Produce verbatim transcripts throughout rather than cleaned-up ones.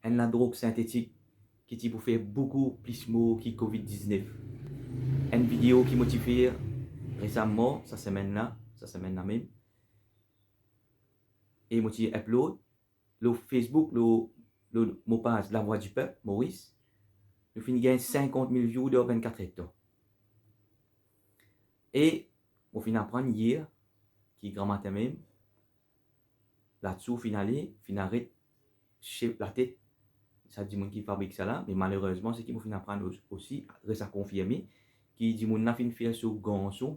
enn ladrog sintetik ki ti pou fer boukou plis mor ki covid diznef. Enn video ki mo ti fer resaman, sa semenn la, sa semenn la mem, e mo ti upload lor Facebook, lor, lor mo paz Lavwa Dipep Moris. Nou finn gagn sinkant mil view dan vennkatreztan. E mo finn aprann yer ki gramatin mem, Latsou finn ale, finn aret sef latet sa dimoun ki fabrik sa la, me malerezman, seki mo finn aprann os-, osi, res a konfirme, ki dimoun la finn fer so garson,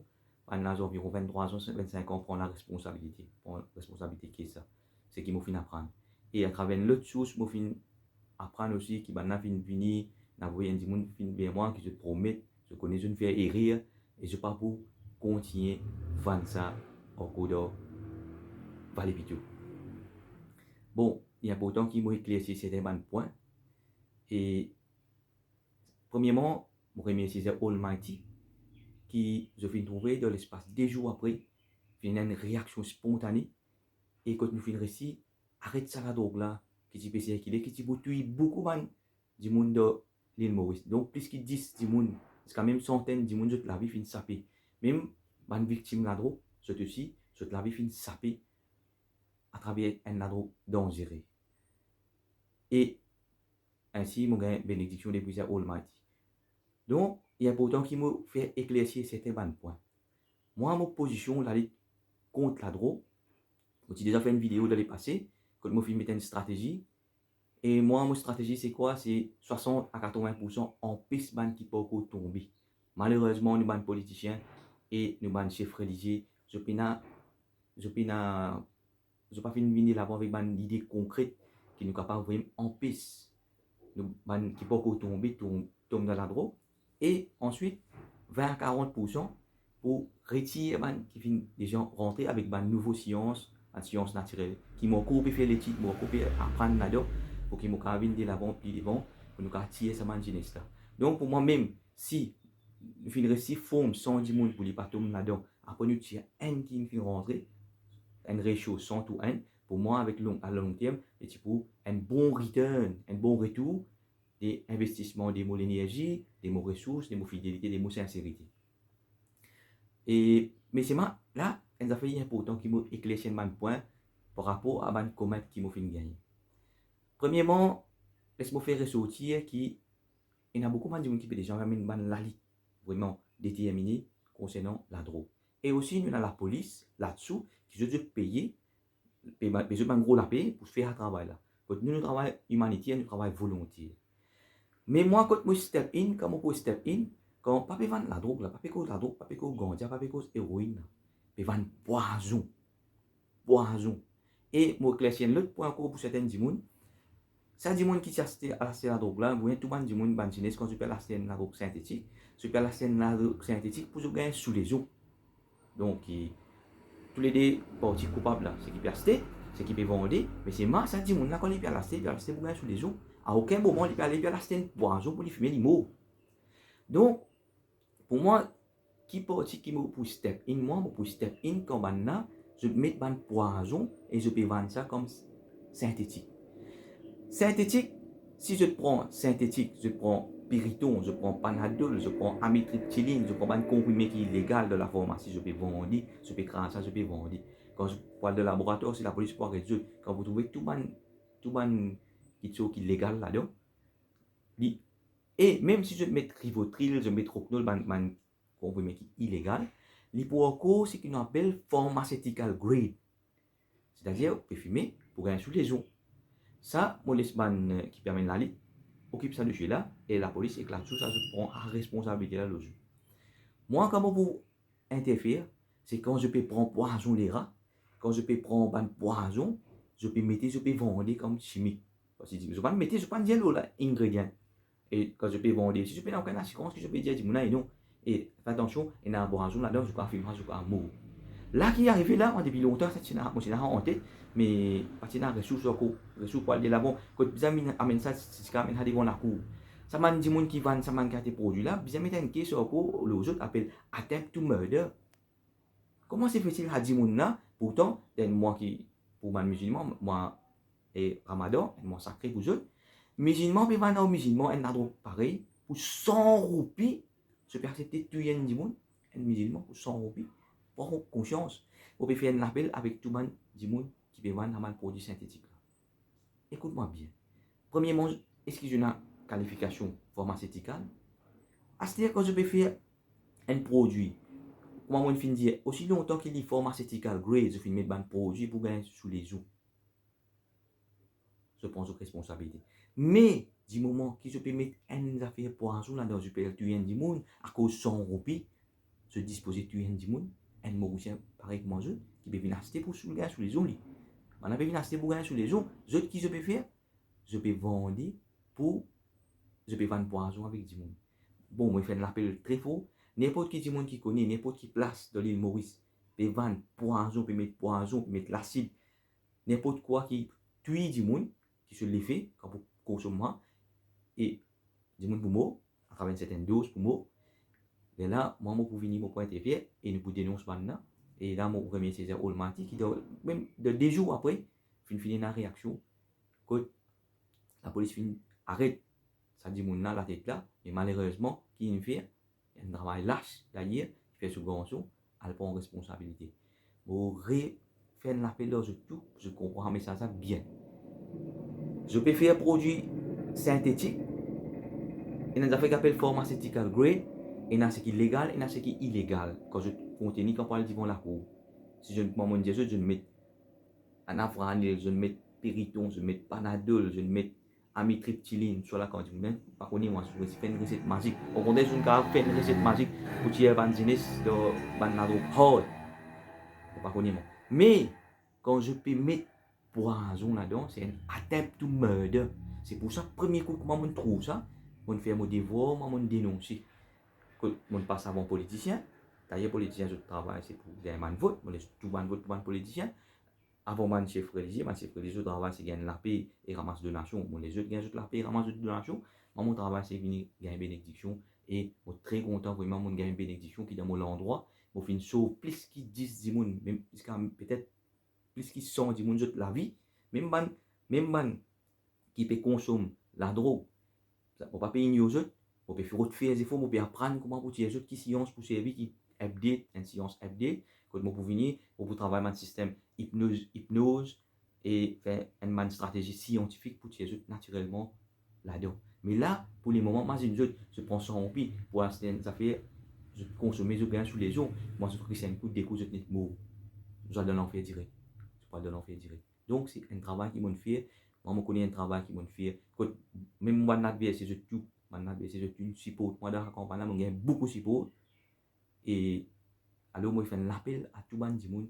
bann la zanviron venntrwa an, vennsink an, pran laresponsabilite, pran responsabilite ki sa. Seki mo finn aprann. E atraver enn lot sours, mo finn aprann osi ki bann la finn vini, ena avoy enn dimoun finn ver mwa, ki zot promet, zot kone zot finn fer erer, e zot pa pou kontigne vann sa ankor dan Vale Pito. Bon, li inportan ki mo eklersi sertin bann pwin. E premierman, mo remersie Almighty ki zot finn trouve dan lespas de zour apre, finn ena enn reaksion spontane, e kot nou finn resi aret sa ladrog la ki ti pe sirkile, ki ti pou touy boukou bann dimoun dan Lil Moris. Donk, plis ki dis dimoun, ziska mem santenn dimoun, zot lavi finn sape. Mem bann viktim ladrog, zot osi, zot lavi finn sape atraver enn ladrog danzere. E ensi, mo gagn benediksion depi Almighty. Donk, li inportan ki mo fer eklersi sertin bann pwin. Mwa, mo pozision lalit kont ladrog, mo ti deza fer enn video dan lepase, kot mo finn met enn stratezi. E mwa, mo stratezi se kwa? Se swasant a katrovin poursan anpes bann ki pankor tonbe. Malerezman, nou bann politisien e nou bann sef relizie, zot pena, zot pena, zot pa finn vinn lavan avek bann lide konkret ki nou kapav vremem anpes nou bann ki pankor tonbe, tom-, tom dan ladrog. E answit, vin a karant poursan pou retir bann ki finn deza rantre avek bann nouvo sians, bann sians natirel, ki mo ankor pe fer letid, mo ankor pe aprann ladan, pou ki mo kapav vinn delavan, pli devan, pou nou kapav tir sa bann zenes la. Donk, pou mwa mem, si nou finn resi form san dimoun pou li pa tom ladan, apre nou tir enn ki finn rantre, enn ratio san to enn, pou mwa, avek long, a long term, li ti pou enn bon return, enn bon retour de investisman de mo lenerzi, de mo resours, de mo fidelite, de mo sinserite. E, me selman, la, enn zafer inportan ki mo eklersi enn bann pwin par rapor a bann komant ki mo finn gagne. Premierman, les mo fer resortir ki ena boukou bann dimoun ki pe deza amenn bann lalit vreman determine konsernan ladrog. E osi, nou ena lapolis, latsou, ki zot, zot peye, pe ba-, pe zot bann gro lape pou fer sa travay la. Kot nou, nou travay imaniter, nou travay volonter. Me mwa, kot mo step in, kan mo pou step in, kan pa pe vann ladrog la, pa pe koz ladrog, pa pe koz ganza, pa pe koz eroin la, pe vann pwazon. Pwazon. E mo eklersi enn lot pwin ankor pou sertin dimoun. Sa dimoun ki ti aste, al aste ladrog la, oubien tou bann dimoun, bann zenes, kan zot pe al aste enn ladrog sintetik, zot pe al aste enn ladrog sintetik pou zot gagn soulezon. Donk, e, toulede parti koupab la, seki pe aste, seki pe vande, me selman sa dimoun la, kan li pe al aste, li pe al aste pou gagn soulezon. A okenn moman li pe ale, li pe al aste enn pwazon pou li fime, li mor. Donk, pou mwa, ki parti ki mo pou step in? Mwa, mo pou step in kan bann la, zot met bann pwazon e zot pe vann sa kom sintetik. Sintetik, si zot pran sintetik, zot pran Piriton, zot pran Panadol, zot pran amitriptilinn, zot pran bann konprime ki legal dan lafarmasi, zot pe vande, zot pe kraz sa, zot pe vande. Kan zot pou al dan laboratwar, si lapolis pou aret zot, kan pou trouve tou bann, tou bann kitsoz ki legal ladan, li, e mem si zot met Rivotril, zot met Rohypnol, bann, bann konprime ki ilegal, li pou ankor seki nou apel pharmaceutical grade. Setadir, ou pe fime pou gagn soulezon. Sa, mo les bann, eh, ki pe amenn lalit okip sa dosie la, e lapolis ek latsou sa, zot pran sa responsabilite la lor zot. Mwa, kan mo pou interfer, se kan zot pe pran pwazon lera, kan zot pe pran bann pwazon, zot pe mete, zot pe vande kom simik. Parski zot pa mete, zot pa dir lor la ingredient. E kan zot pe vande, si zot pena okenn asirans ki zot pe dir dimoun la, e non. E fer atansion, ena pwazon ladan, zot kapav fim sa, zot kapav mor. La ki arive la, mwa depi lontan, sa ti ena, mo ti ena an tet, me pa ti ena resours ankor, resours pou al delavan. Kot bizin amenn, amenn sa, ti kapav amenn sa devan lakour. Sa bann dimoun ki vann sa bann kalite prodwi la, bizin met enn kes ankor lor zot, apel attempt to murder. Koman se fete sa dimoun la? Pourtan, dan mwa ki, pou bann mizilman, mwa, e, Ramadan, enn mwa sakre pou zot. Mizilman pe vann ar mizilman enn ladrog parey pou san roupi, zot pe aksepte touy enn dimoun, enn mizilman pou san roupi. Pran konsians. Mo pe fer enn lapel avek tou bann dimoun ki pe vann sa bann prodwi sintetik la. Ekout mwa bien. Premierman, eski zot ena kalifikasion farmasetikal? Aster kan zot pe fer enn prodwi, kouma mo finn dir, osi lontan ki li farmasetikal grade, zot finn met bann prodwi pou gagn sou lezou, zot pran zot responsabilite. Me dimoman ki zot pe met enn zafer pwazon ladan, zot pe al touy enn dimoun akoz san roupi, zot dispoze touy enn dimoun, enn Morisien parey kouma zot, ki pe vinn aste pou sou gagn sou lezou li. Bann la pe vinn aste pou gagn sou lezou, zot ki zot pe fer? Zot pe vande pou, zot pe vann pwazon avek dimoun. Bon, mo fer enn lapel tre for, ninport ki dimoun ki kone, ninport ki plas dan Lil Moris, pe vann pwazon, pe met pwazon, pe met lasid, ninport kwa ki touy dimoun, ki so lefe, kan pou konsom mwa, e dimoun pou mor, atraver enn sertenn doz pou mor. Lerla, mwa mo pou vini, mo pou interfer, e nou pou denons bann la. E la, mo pou remersie César Almaty, ki dan, mem dan de zour apre, finn fini ena reaksion, kot lapolis finn aret sa dimoun la, latet la, me malerezman, ki inn fer, enn travay las, dayer, ki fer so garson al pran responsabilite. Mo refer enn lapel ar zot tou, pou zot konpran sa mesaz la bien. Zot pe fer prodwi sintetik, ena zafer ki apel farmasetikal grade, ena seki legal, ena seki ilegal. Kan zot konteni, kan pou al devan lakour, si zot, kouma mo dir zot, zot met anafranil, zot met Piriton, zot met Panadol, zot met amitriptilin, swa lakan dimoun, pa kone mwa, zot fer enn reset mazik. Okontrer, zot kapav fer enn reset mazik pou tir bann zenes dan bann ladrog hard. Mo pa kone mwa. Me kan zot pe met pwazon ladan, se enn attempt to murder. Se pou sa, premie kou kouma mo'nn trouv sa, mo'nn fer mo devwar, mwa mo'nn denonse. Kot mo'nn pas avan politisien, dayer politisien zot travay se pou gagn bann vot, mo les tou bann vot pou bann politisien. Avan bann sef relizie, bann sef relizie zot travay se gagn lape e ramas donasion. Mo les zot gagn zot lape e ramas zot donasion. Mwa mo travay se vini gagn benediksion, e mo tre kontan, vreman, mo'nn gagn benediksion ki dan mo landrwa, mo finn sov plis ki dis dimoun, mem ziska petet plis ki san dimoun zot lavi. Mem bann, mem bann ki pe konsom ladrog, mo pa pe ignor zot, mo pe rod fer zefor, mo pe aprann kouma pou tir zot, ki sians pou servi, ki update, enn sians update, kot mo pou vini, mo pou travay bann sistem ipnoz, ipnoz, e fer enn bann stratezi siantifik pou tir zot natirelman ladan. Me la, pou lemoman, mazinn zot, zot pran san roupi pou aste enn zafer, zot konsome, zot gagn sou lezon, mwa zot ris enn kou, de kou, zot net mor. Zot al dan lanfer direk. Zot pou al dan lanfer direk. Donk, se enn travay ki mo'nn fer. Mwa, mo kone enn travay ki mo'nn fer. Kot mem mo bann adverser, zot tou, bann adverser, zot tou siport mwa dan sa kanpagn la, mo gagn boukou siport. E alor, mo fer enn lapel a tou bann dimoun,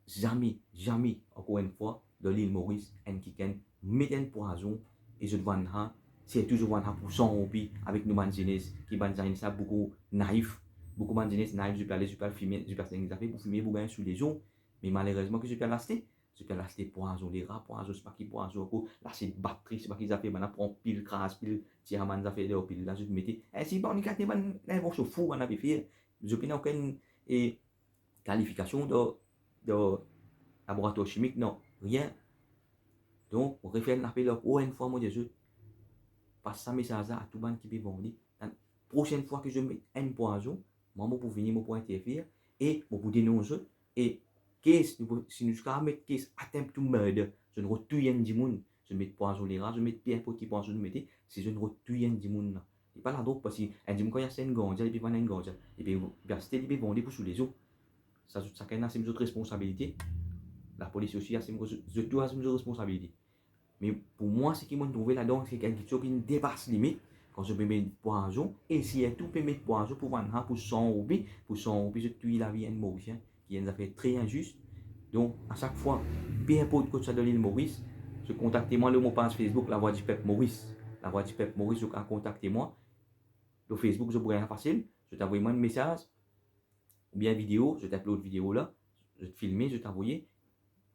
zame, zame, ankor enn fwa, dan Lil Moris, enn kikenn met enn pwazon e zot vann sa, sirtou zot vann sa pou san roupi avek nou bann zenes, ki bann zenes la boukou naif. Boukou bann zenes naif, zot pe ale, zot pe al fime, zot pe al aste enn zafer pou fime, pou gagn sou lezon. Me malerezman, ki zot pe al aste? Zot pe al aste pwazon lera, pwazon, sepa ki pwazon ankor, lasid batri, sepa ki zafer, bann la pran pil, kraz pil, tir bann zafer dan pil la, zot mete. Ensi, bann, li gate bann lenvansion fou bann la pe fer. Zot pena okenn, e, kalifikasion dan, dan laboratwar simik, non, rien. Donk, mo refer enn lapel ankor enn fwa, mo dir zot, pas sa mesaz la a tou bann ki pe vande. Prosenn fwa ki zot met enn pwazon, mwa mo pou vini, mo pou interfer, e mo pou denons zot, e kes, nou pou, si nou kapav met kes attempt to murder, zot rod touy enn dimoun, zot met pwazon lera, zot met pe inport ki pwazon zot mete, si zot rod touy enn dimoun la. Li pa ladrog, parski enn dimoun kan li aste enn ganza, li pe vann enn ganza, li pe, li pe aste, li pe vande pou sou lezon. Sa zot sakenn asim zot responsabilite. Lapolis osi asim zot, zot tou asim zot responsabilite. Me pou mwa, seki mo'nn trouve ladan, se enn kiksoz ki depas limit, kan zot pe met pwazon, e sirtou pe met pwazon pou vann sa pou san roupi, pou san roupi zot touy lavi enn Morisien, ki enn zafer tre inzis. Donk, a sak fwa, pe inport kot sa dan Lil Moris, zot kontakte mwa lor mo paz Facebook, Lavwa Dipep Moris. Lavwa Dipep Moris, zot kapav kontakte mwa. Lor Facebook, zot pou gagn sa fasil, zot avoy mwa enn mesaz, oubien video, zot upload video la, zot filme, zot avoye,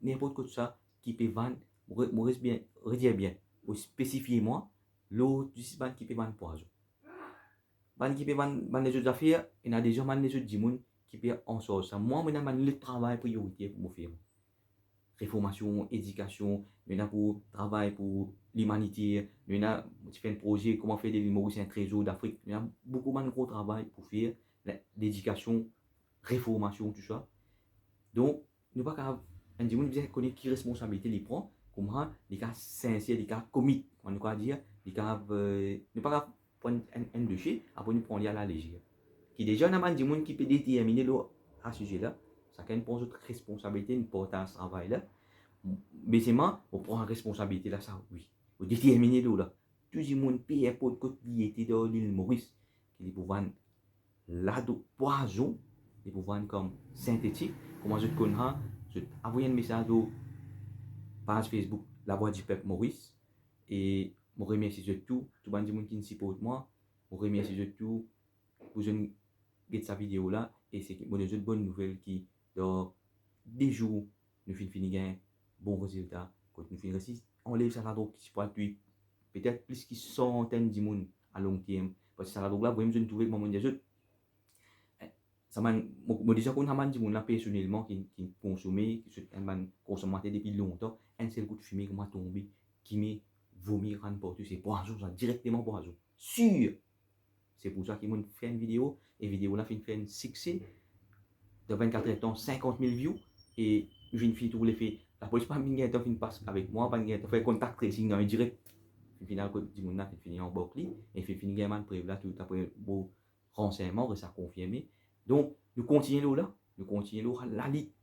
ninport kot sa ki pe vann, mo re-, mo res bien, redir bien, mo spesifie mwa, lor zis bann ki pe vann pwazon. Bann ki pe vann, bann lezot zafer, ena deza bann lezot dimoun ki pe ansarz sa. Mwa, mo ena bann lot travay priyoriter pou mo fer. Reformasion, edikasion, nou ena pou travay pou limanite, nou ena ti fer enn proze, kouma fer de Lil Moris enn trezor Dafrik. Ena boukou bann gro travay pou fer, le-, ledikasion, reformasion, tou sa. Donk, nou pa kapav, enn dimoun bizin kone ki responsabilite li pran, kouma li kapav sinser, li kapav komit, kouma nou kapav dir, li kapav, eh, nou pa kapav pran enn, enn dosie, apre nou pran li a lalezer. Ki deza, ena bann dimoun ki pe determine lor sa size la, sakenn pran zot responsabilite, nou partaz travay la. Me selman, ou pran responsabilite la, sa wi. Ou determine lor la. Tou dimoun, pe inport kot li ete dan Lil Moris, ki li pou vann ladrog, pwazon, li pou vann kom sintetik, kouma zot konn sa, zot avoy enn mesaz lor paz Facebook Lavwa Dipep Moris, e mo remersie zot tou, tou bann dimoun ki siport mwa, mo remersie zot tou, pou zot get sa video la, e seki mo donn zot bonn nouvel ki dan de zour, nou finn fini gagn bon rezilta, kot nou finn resi anlev sa ladrog ki ti pou al touy petet plis ki santenn dimoun a long term. Parski sa ladrog la, vremem, zot trouve kouma mo dir zot, eh, sa bann, mo, mo deza konn sa bann dimoun la personelman ki, ki konsome, ki zot enn bann konsomater depi lontan, enn sel kout fime kouma tonbe, ki me vomi rann partou, se pwazon sa, direkteman pwazon. Sir! Se pou sa ki mo'nn fer enn video, e video la finn fer enn sikse. Dan vennkat er tan, sinkant mil view, e nou finn fini trouv lefe. Lapolis pa finn gagn tan finn pas avek mwa, pa finn gagn tan fer kontak tracing dan endirek. Finn fini al kot dimoun la, finn fini anbark li, e finn fini gagn bann prev la, tou apre mo ransegnman, res a konfirme. Donk, nou kontigne lor la, nou kontigne lor lalit.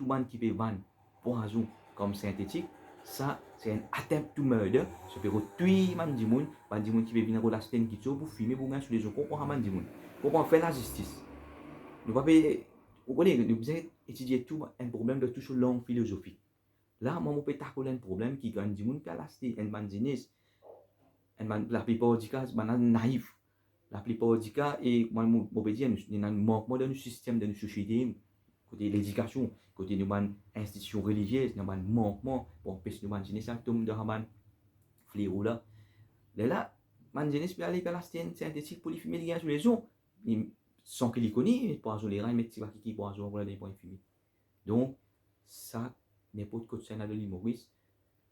Tou bann ki pe vann pwazon kom sintetik, sa se enn attempt to murder, sa pe rod touy bann dimoun, bann dimoun ki pe vinn rod aste enn gito pou fime, pou gagn sou lezot. Konpran sa bann dimoun. Konpran, fer lazistis. Nou pa pe, ou kone, nou bizin etidie tou enn problem dan tou so lang filozofik. La, mwa, mo pe takol enn problem ki bann dimoun pe al aste, enn bann zenes, enn bann, laplipar di ka, bann la naif. Laplipar di ka, e mwa, mo, mo pe dir, nou, nou ena mankman dan nou sistem, dan nou sosiete, kote ledikasion, kote nou bann institision relizie, nou bann mankman pou anpes nou bann zenes al tom dan sa bann flero la. Lerla, bann zenes pe ale, pe al aste enn sintetik pou li fime, li gagn sou lezot, li, san ki li kone, pwazon lera, li met tibak ki pwazon, pou la donn li fime. Donk, sa, ninport kot sa ena dan Lil Moris,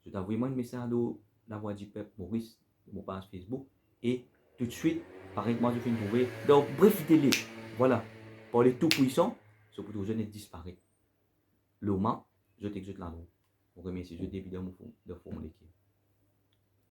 zot avoy mwa enn mesaz lor Lavwa Dipep Moris, lor mo paz Facebook, e toutswit, parey kouma zot finn trouve dan Bref Tele, vwala, par le Tout-Puissant, zot pou trouv zot net disparet. Lor mwa, zot ek zot ladrog. Mo remersie zot depi dan mo fon, dan fon mo leker.